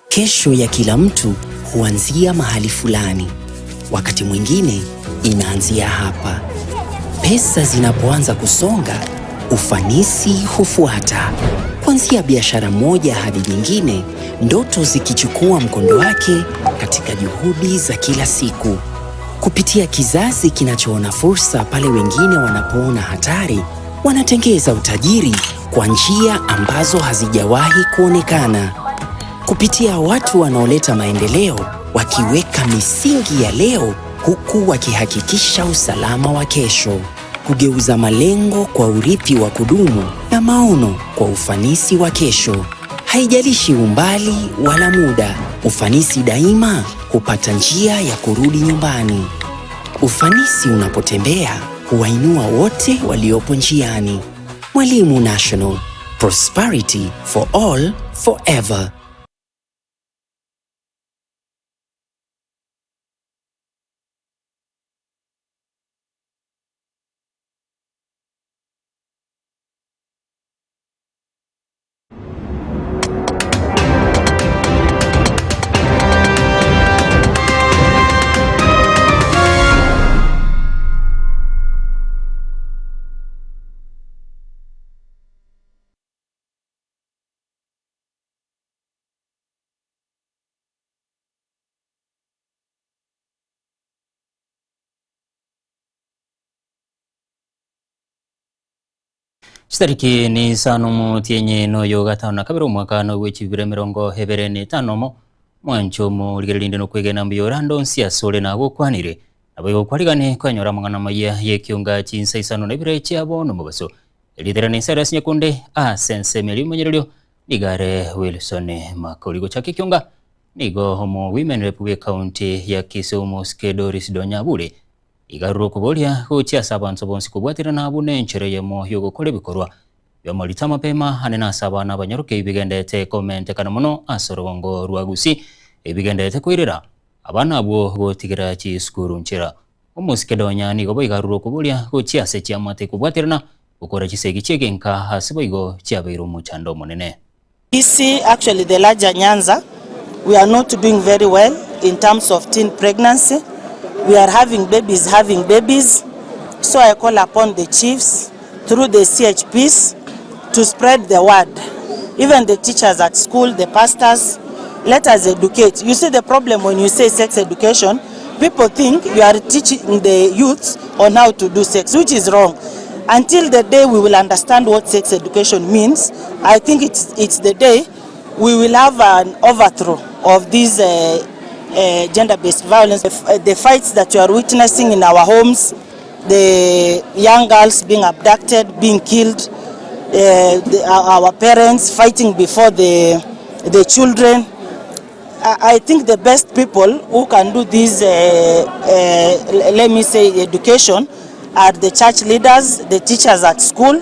Kesho ya kila mtu huanzia mahali fulani. Wakati mwingine inaanzia hapa. Pesa zinapoanza kusonga, ufanisi hufuata. Kuanzia biashara moja hadi nyingine, ndoto zikichukua mkondo wake katika juhudi za kila siku. Kupitia kizazi kinachoona fursa pale wengine wanapoona hatari, wanatengeza utajiri kwa njia ambazo hazijawahi kuonekana. Kupitia watu wanaoleta maendeleo, wakiweka misingi ya leo huku wakihakikisha usalama wa kesho. Kugeuza malengo kwa urithi wa kudumu na maono kwa ufanisi wa kesho. Haijalishi umbali wala muda, ufanisi daima hupata njia ya kurudi nyumbani. Ufanisi unapotembea huwainua wote waliopo njiani. Mwalimu National, prosperity for all forever. Chitariki ni isano omotienyi noyo gatano na kabere omwaka bwe chibire emerongo ebere na etano omo, mwancho omorigereria inde nokwegena mbuya ore ande onsi ase ore nagokwanire, naboigo okwarigane kwanyora amang'ana amaya y'ekionga chinsa isano na ibere chia bono omobaso. Erietera na Cyrus Nyakunde ase ensemo eria omonyererio nigo are Wilson Makori. Gochaka ekionga nigo omo women rep bwe county ya Kisumu Osike Doris Donyabure iga arure okoboria gochia ase abanto bonsi kobwaterana buna enchera eyemo y'ogokora ebikorwa bi'amarito amapema ane nase abana abanyaroke ebigenderete komentekana mono ase orogongo rwa Gusii ebigenderete koirera abana abwo gotigera chisukuru nchera. Omosike Donya nigo boigo arure okoboria gochia ase chiamate kobwaterana gokora chisegi chi'egenka ase boigo chiabeire omochando omonene. Kisii, actually the larger Nyanza, we are not doing very well in terms of teen pregnancy, we are having babies having babies, so I call upon the chiefs through the CHPs to spread the word, even the teachers at school, the pastors, let us educate. You see the problem when you say sex education, people think you are teaching the youths on how to do sex, which is wrong. Until the day we will understand what sex education means, I think it's, it's the day we will have an overthrow of this uh, uh, gender-based violence. The, the fights that you are witnessing in our homes, the young girls being abducted, being killed, uh, the, our parents fighting before the, the children. I, I think the best people who can do this, uh, uh, let me say, education are the church leaders, the teachers at school,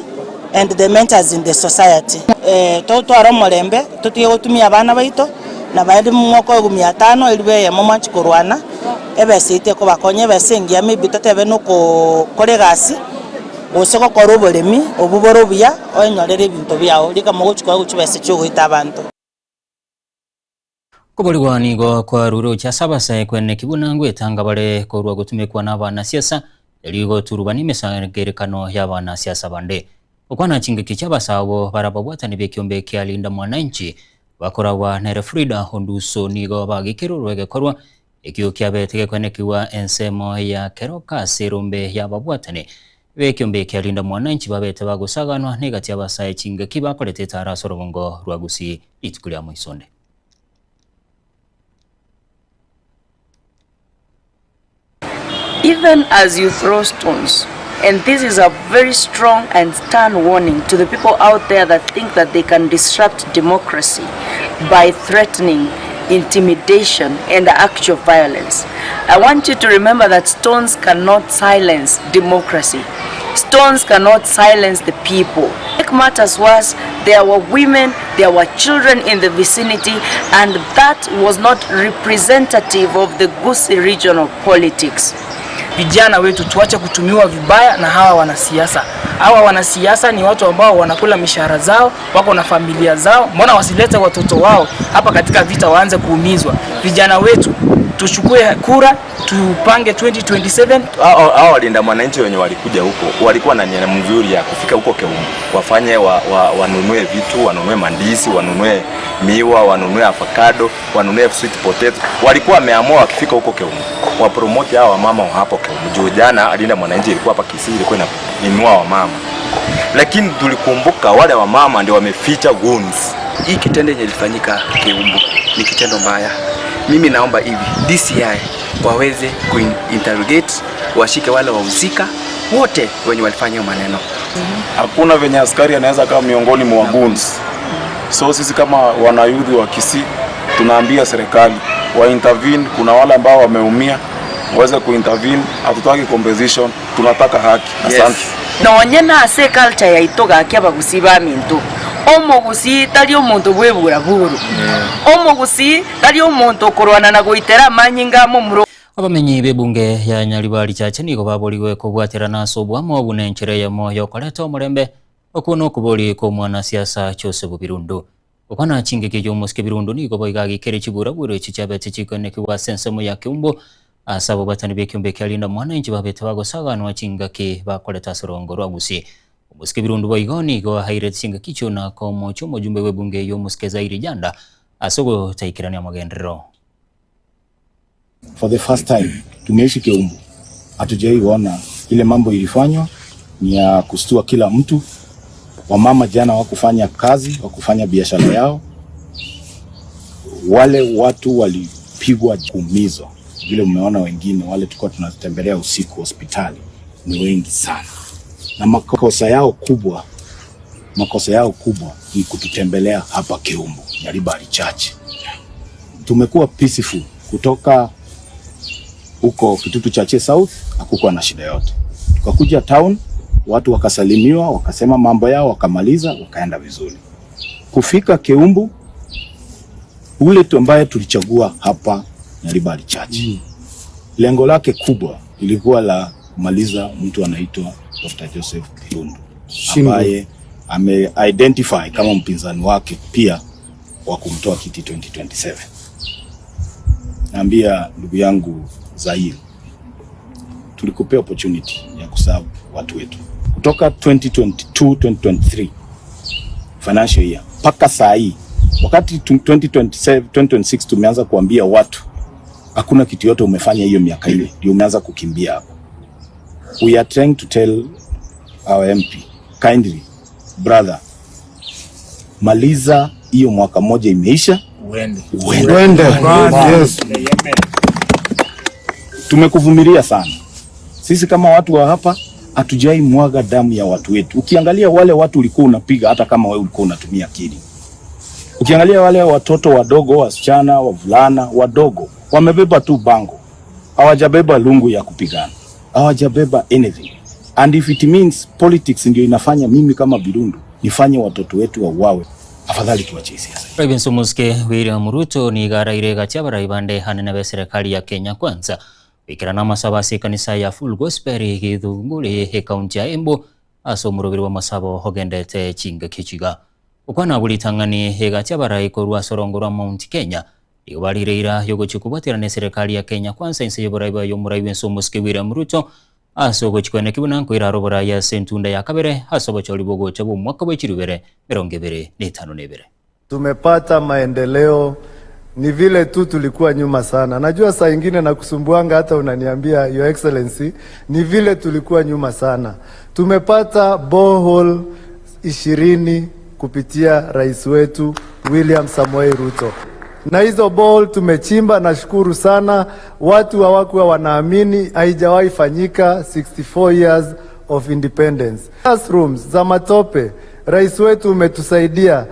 and the mentors in the society. Eh, totware omorembe, totige gotumia abana baito, na baria mokoegwa mia tano eribu eyemo mwanchi korwana, ebesa eyio tekobakonya, ebesa engiya maybe totebe na okokora egasi, gose gokora oboremi obwo bore obuya, oenyorere ebinto biago, rika mogochi koegwa chibesa chiogoita abanto. Koborigwa nigo kwarure gochia ase abasae kweneki buna ngwetanga bare korwa gotumekwa nabanasiasa, erio goturubana emesangererekano y'abanasiasa bande. Gokwana chingaki chi'abasae abwo bare ababwatani b'ekiombe kia Linda Mwananchi bakoragwa nere Frida Onduso nigo bagekerorwe egekorwa ekio kiabete gekwenekigwa ensemo ya Keroka ase erombe y'ababwatani b'ekiombe kia Linda Mwananchi babete bagosaganwa negati y'abasae chingaki bakorete etara ase orobongo rwa Gusii rituko ria moisonde. Even as you throw stones, and this is a very strong and stern warning to the people out there that think that they can disrupt democracy by threatening, intimidation, and actual violence. I want you to remember that stones cannot silence democracy. Stones cannot silence the people. Make matters worse, there were women, there were children in the vicinity, and that was not representative of the Gusii region of politics. Vijana wetu tuache kutumiwa vibaya na hawa wanasiasa. Hawa wanasiasa ni watu ambao wanakula mishahara zao, wako na familia zao. Mbona wasilete watoto wao hapa katika vita waanze kuumizwa? Vijana wetu tuchukue kura, tupange 2027. Hao walinda mwananchi wenye walikuja huko walikuwa na nia mzuri ya kufika huko Keumbu, wafanye wanunue vitu, wanunue mandisi, wanunue miwa, wanunue avocado, wanunue sweet potato. Walikuwa wameamua wakifika huko Keumbu wapromote hao wamama wa hapo Keumbu. Juu jana linda mwananchi ilikuwa hapa Kisii, ilikuwa inainua wamama, lakini tulikumbuka wale wamama ndio wameficha goons. Hii kitendo yenye ilifanyika Keumbu ni kitendo mbaya. Mimi naomba hivi DCI waweze kuinterrogate, washike wale wahusika wote wenye walifanya hiyo maneno. Hakuna venye askari anaweza kama miongoni mwa goons. So sisi kama wanayouth wa Kisii tunaambia serikali wa intervene. Kuna wale ambao wameumia waweze kuintervene. Hatutaki compensation, tunataka haki. Asante. Yes. Nonye nase eculture yaito gaki abagusii baminto, omogusii tari omonto bw'eburaburu, omogusii tari omonto okorwana na goitera amanyinga amo omuro. Abamenyi b'ebunge ya Nyaribari Chache nigo baborigwe kobwaterana ase oboamo buna enchera eyemo y'okoreta omorembe, okwo nokobori kw'omwanasiasa Joseph Birundu. Gokwana chingaki y'omosike Birundu nigo boigo agikere chiburaburo echi chiabete chikoenekigwa ase ensemo ya Keumbu ase ababwatani b'ekeombe kia Linda Mwananchi babete bagosaganwa chingaki bakoreta ase orongo rwa Gusii. Omosike Birundu boigo nigo airete chingaki echio na komochia omojumbe bw'ebunge y'omosike Zairi Janda ase ogotaikerania amagenderero. For the first time tumeishi Keumbu, hatujaiona ile mambo ilifanywa ni ya kustua kila mtu. Wamama jana wakufanya kazi, wakufanya biashara yao, wale watu walipigwa kuumizwa, vile mmeona wengine wale tulikuwa tunatembelea usiku hospitali ni wengi sana, na makosa yao kubwa ni kututembelea hapa Keumbu Nyaribari Chache. Tumekuwa peaceful kutoka huko Kitutu Chache South, hakukuwa na shida yote. Tukakuja town, watu wakasalimiwa, wakasema mambo yao, wakamaliza, wakaenda vizuri. Kufika Keumbu, ule tu ambaye tulichagua hapa Nyaribari Chache, lengo lake kubwa ilikuwa la kumaliza mtu anaitwa Dr. Joseph Birundu ambaye ame identify kama mpinzani wake pia wa kumtoa kiti 2027. Naambia ndugu yangu Zair, tulikupea opportunity ya kuserve watu wetu kutoka 2022 2023 financial year mpaka saa hii, wakati 2027 2026 tumeanza kuambia watu hakuna kitu yote umefanya hiyo miaka ile, ndio umeanza kukimbia hapo. We are trying to tell our MP kindly, brother, maliza hiyo mwaka moja imeisha, uende. Uende. Yes. Tumekuvumilia sana sisi kama watu wa hapa, hatujai mwaga damu ya watu wetu. Ukiangalia wale watu ulikuwa unapiga, hata kama wewe ulikuwa unatumia akili, ukiangalia wale watoto wadogo, wasichana, wavulana wadogo, wamebeba tu bango, hawajabeba lungu ya kupigana, hawajabeba anything. And if it means politics ndio inafanya mimi kama Birundu nifanye watoto wetu wauawe, afadhali tuache siasa. President Omosuke William Ruto nigo araire gati abarai bande anene be serikali ya Kenya Kwanza goikerana amasabo ase ekanisa ya Full Gospel Githunguri ekaunti ya Embu ase omoroberi bw'amasabo ogendete chingaki chiga. Gokwana buritang'ani egati abarai korwa ase orongo rwa Mount Kenya nigo barire eira yogochia kobwaterana eserekari ya Kenya Kwanza inse y'oborai bwaye omorai bwense Omosike William Ruto ase ogochia koeneki buna nkoira are oborai ase entunda ya kabere ase obochori bw'ogocha bw'omwaka bwe chirubere 2052. Tumepata maendeleo, ni vile tu tulikuwa nyuma sana. Najua saa ingine nakusumbuanga hata unaniambia Your Excellency, ni vile tulikuwa nyuma sana. Tumepata borehole 20 kupitia rais wetu William Samoei Ruto, na hizo borehole tumechimba. Nashukuru sana, watu hawakuwa wanaamini, haijawahi fanyika 64 years of independence. Classrooms za matope, rais wetu umetusaidia.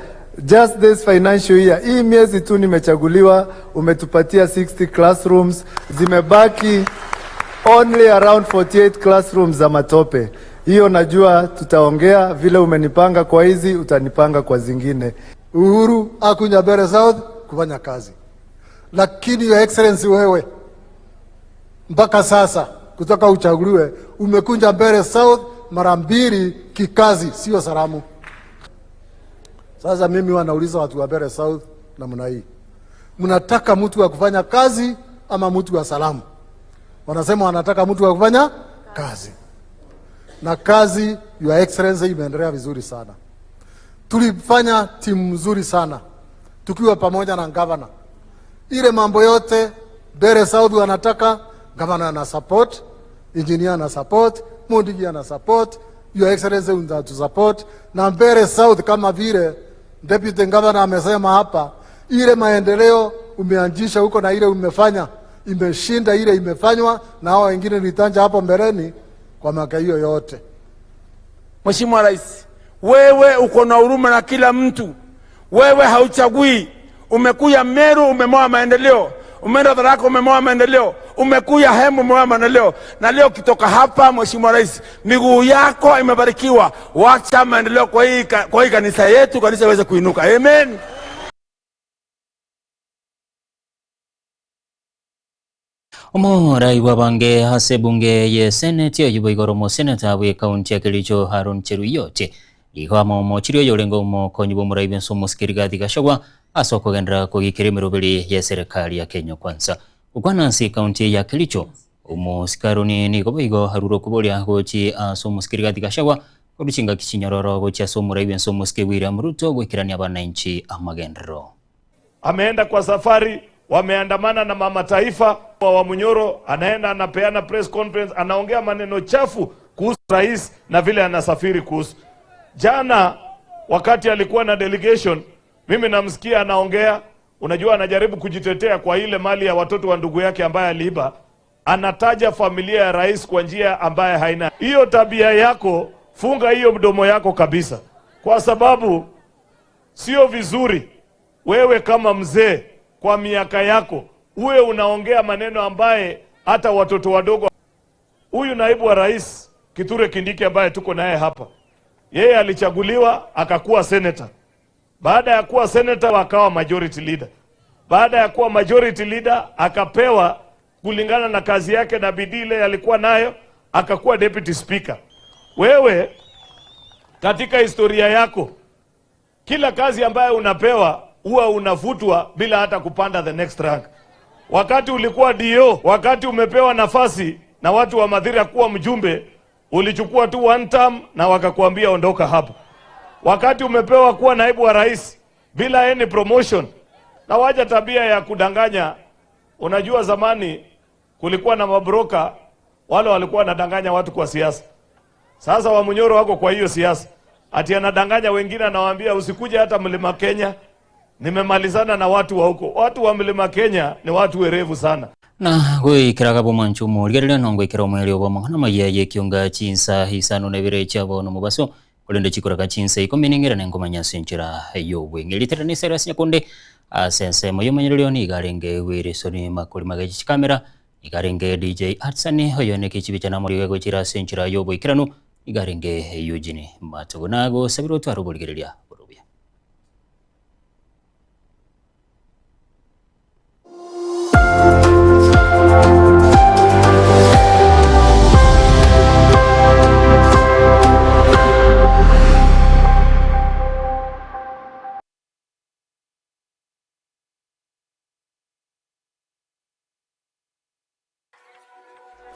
Just this financial year, hii miezi tu nimechaguliwa, umetupatia 60 classrooms, zimebaki only around 48 classrooms za matope. Hiyo najua tutaongea, vile umenipanga kwa hizi utanipanga kwa zingine. Uhuru akunya Mbeere South kufanya kazi, lakini Your Excellency wewe mpaka sasa kutoka uchaguliwe umekuja Mbeere South mara mbili kikazi, sio salamu. Sasa mimi wanauliza watu wa Mbeere South namna hii, mnataka mtu wa kufanya kazi ama mtu wa salamu? Wanasema wanataka mtu wa kufanya kazi, na kazi, Your Excellency, imeendelea vizuri sana. Tulifanya timu mzuri sana tukiwa pamoja na gavana. Ile mambo yote Mbeere South wanataka, gavana ana support, engineer ana support, Mundigi ana support, Your Excellency unatu support na Mbeere South, kama vile deputy governor amesema hapa, ile maendeleo umeanzisha huko na ile umefanya imeshinda ile imefanywa na hao wengine nilitaja hapo mbeleni kwa miaka hiyo yote. Mheshimiwa Rais, wewe uko na huruma na kila mtu, wewe hauchagui. Umekuya Meru umemoa maendeleo, umeenda Tharaka umemoa maendeleo, umekuya Hembu umemoa maendeleo, na leo ukitoka hapa Mheshimiwa Rais, miguu yako imebarikiwa. Wacha maendeleo kwa hii kanisa yetu, kanisa iweze kuinuka. Amen. Omorai bw'abange ase ebunge ye Senate oyio boigo omoseneta bw'ekaunti ya Kericho Haron Cheruiyot nigo amo omochiri oyorenge omokonyi bw'omorai bw'ense omosike Rigathi Gachagua ase okogenderera kogikera emeroberi y'eserekari ya Kenya Kwanza. Gokwana ase ekaunti ya Kericho, omosike Haron nigo boigo arure okoboria gochi ase omosike Rigathi Gachagua korwa chingaki chinyororo gochia ase omorai bw'ense omosike William Ruto goikerania abananchi amagenderero. Ameenda kwa safari, wameandamana na mama taifa wa Wamunyoro, anaenda anapeana press conference, anaongea maneno chafu kuhusu rais na vile anasafiri kuhusu. Jana wakati alikuwa na delegation, mimi namsikia anaongea, unajua anajaribu kujitetea kwa ile mali ya watoto wa ndugu yake ambaye aliiba, anataja familia ya rais kwa njia ambaye haina. Hiyo tabia yako, funga hiyo mdomo yako kabisa, kwa sababu sio vizuri wewe kama mzee kwa miaka yako uwe unaongea maneno ambaye hata watoto wadogo. Huyu naibu wa rais Kithure Kindiki ambaye tuko naye hapa, yeye alichaguliwa akakuwa senator. Baada ya kuwa senator akawa majority leader. Baada ya kuwa majority leader akapewa, kulingana na kazi yake na bidii ile alikuwa nayo, akakuwa deputy speaker. Wewe katika historia yako, kila kazi ambayo unapewa huwa unavutwa bila hata kupanda the next rank. Wakati ulikuwa DO, wakati umepewa nafasi na watu wa Mathira kuwa mjumbe, ulichukua tu one term na wakakuambia ondoka hapo. Wakati umepewa kuwa naibu wa rais bila any promotion, na waja tabia ya kudanganya. Unajua zamani kulikuwa na mabroka wale walikuwa wanadanganya watu kwa siasa. Sasa Wamunyoro wako kwa hiyo siasa, ati anadanganya wengine, anawaambia usikuje hata Mlima Kenya, nimemalizana na watu wa huko. Watu wa Mlima Kenya ni watu werevu sana. Na goikeraga bomwancho omorigereria na ngoikera omweri obo amang'ana amaya y'ekionga chinsa isano na ibere chiabo nomobaso korende chikoraga chinsa ikomi na ing'erane nkomanya ase enchera y'obweng'e. Ritera na Cyrus Nyakonde ase ensemo y'omonyererio nigo arenge Wilson Makori magechi chikamera nigo arenge DJ Hudson oyo neke chibicha namorigo egochira ase enchera y'oboikeranu nigo arenge Eugene Matogo nagosabire otware oborigereria bore obuya.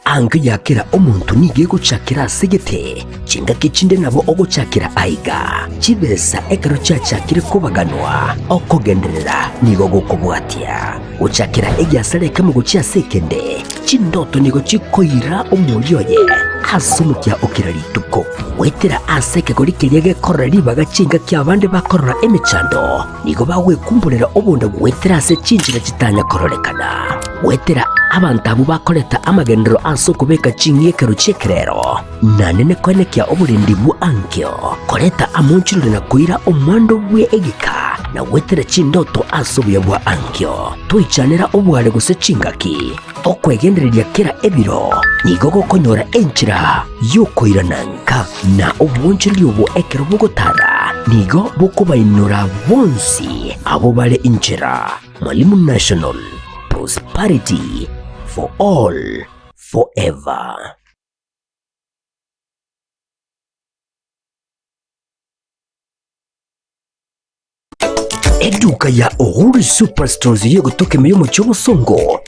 Ango ya kera omonto nigo egochakera ase gete, chingaki chinde nabo ogochakera aiga. Chibesa ekero chiachakire kobaganwa, okogenderera nigo gokobwatia. Gochakera egiasara ekemo gochia ase ekende, chindoto nigo chikoira omoria oye ase omokia o kera rituko. Goetera ase ekegori keria gekorora ribaga chingaki abande bakorora emechando, nigo bagwekumborera obonda goetera ase chinchera chitanya kororekana. Goetera abanto abwo bakoreta amagenderero ase okobeka ching'ekero chi'ekerero, na nene koenekia oborendi bwa ankio, koreta amonchorori na koira omwando bwe egeka, na goetera chindoto ase obuya bwa ankio. Toichanera obware gose chingaki, okwegendereria kera ebiro nigo gokonyora enchera y'okoirana nka, na obwonchoreri obwo ekero bogotara nigo bokobainora bonsi abwo bare inchera. Mwalimu National, prosperity for all. forever. Eduka ya Uhuru Superstores yegotoka ime y'omochie obosongo.